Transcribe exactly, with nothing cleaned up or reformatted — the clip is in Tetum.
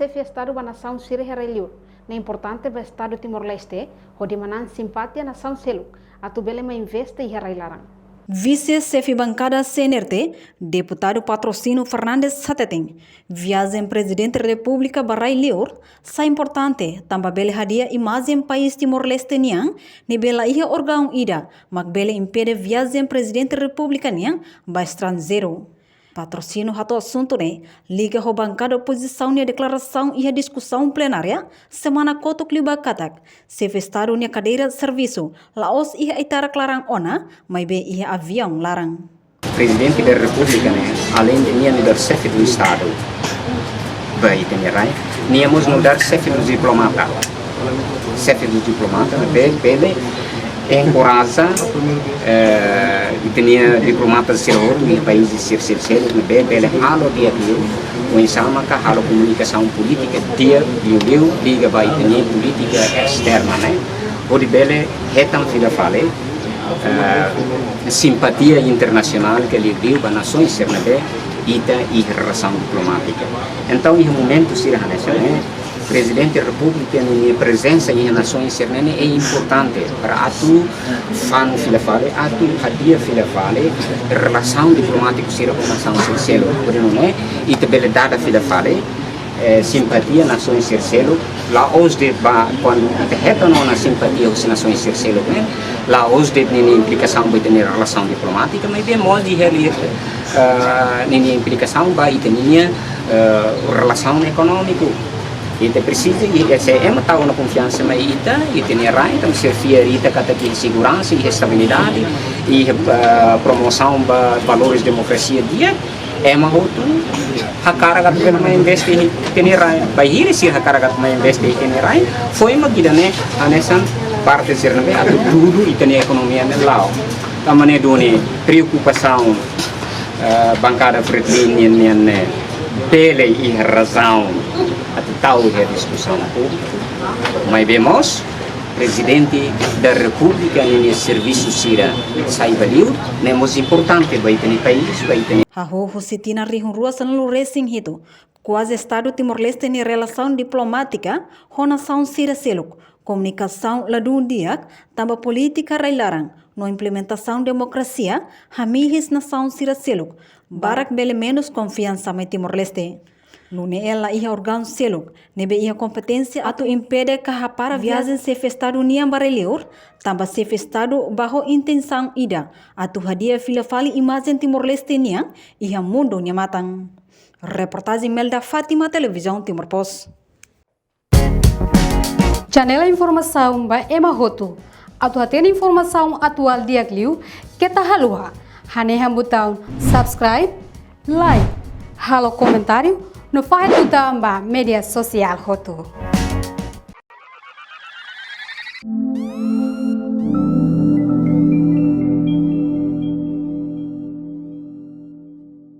Xefe Estadu ba nasaun sira iha rai-liur ne'e importante ba Estadu Timor-Leste, hodi manán simpatia nasaun seluk, atu bele mai investe iha rai-laran. Vise Xefe Bankada C N R T, Deputadu Patrocínio Fernandes hateten, viajen Prezidente Repúblika ba rai-liur sai importante, tanba bele hadi'a imajen país Timor-Leste nian, ne'ebé la iha órgaun ida, mak bele impede viajen Prezidente Repúblika nian ba estranjeiru. Patrocínio hato'o asuntu ne'e liga ho bankada opozisaun nia deklarasaun iha diskusaun plenária semana kotuk liubá katak, Xefe Estadu nia kadeira servisu la'ós iha aitarak laran ona, maibé iha aviaun laran. Prezidente da Repúblika ne'e, além de nia nu'udar xefe do Estadu ba ita-nia rai, nia mós nu'udar xefe do diplomata. Xefe do diplomata ne'ebé bele enkoraja, eh, ita-nia diplomata sira hotu iha país sira seluk ne'ebé bele halo diálogu, oinsá maka halo komunikasaun polítika di'ak, liuliu liga ba ita-nia polítika esterna ne'e, hodi bele hetan fila fali, eh, simpatia internasionál ka liuliu ba nasaun sira ne'ebé ita iha relasaun diplomátika. Entaun, iha momentu sira hanesan ne'e, Prezidente Repúblika ninia prezensa iha nasaun sira ne'e importante para atu fanu fila fali, atu hadi'a fila fali relasaun diplomátiku sira ho nasaun sira seluk. Hodi nune'e ita bele dada fila fali, eh, simpatia nasaun sira seluk, la'ós de'it ba, kuandu ita hetan ona simpatia husi nasaun sira seluk ne'e, la'ós de'it ninia implikasaun ba ita-nia relasaun diplomátika, maibé mós iha li-, eh, ninia implikasaun ba ita-nia, eh, relasaun ekonómiku. Ita presiza, i se ema tau ona konfiansa mai ita, ita-nia rai, entaun sira fiar ita katak iha seguransa, iha estabilidade, iha, eh, promosaun ba valores demokrasia di'ak, ema hotu hakarak atu bele mai investe iha ita-nia rai. Bainhira sira hakarak atu mai investe iha ita-nia rai, foin mak ida-ne'e hanesan parte sira ne'ebé atu dudu ita-nia ekonomia ne'e la'o. Tanba ne'e duni preokupasaun, eh, bankada Fretilin nian ne'e bele iha razaun atu tau iha diskusaun públiku. Maibé mós, Prezidente da Repúblika ninia servisu sira sai ba liur, ne'e mós importante ba ita-nia país, ba ita-nia. Hahú husi tinan rihun rua sanulu resin hitu, kuaze Estadu Timor-Leste nia relasaun diplomátika ho nasaun sira seluk, komunikasaun ladún di'ak, tanba polítika rai-laran no implementasaun demokrasia hamihis nasaun sira seluk, barak bele menus konfiansa mai Timor-Leste. Nune'e la iha órgaun seluk ne'ebé iha kompeténsia atu impede ka hapara viajen Xefe Estadu nian ba rai-liur, tanba Xefe Estadu ba ho intensaun ida, atu hadi'a fila fali imajen Timor-Leste nian iha mundu nia matan. Reportajen Melda Fátima, Televizaun Timor Post. Janela informasaun ba ema hotu. Atu hatene informasaun atuál di'ak liu, keta haluha hanehan butaun subscribe, like, halo komentáriu, no fahe tutan ba média sosiál hotu.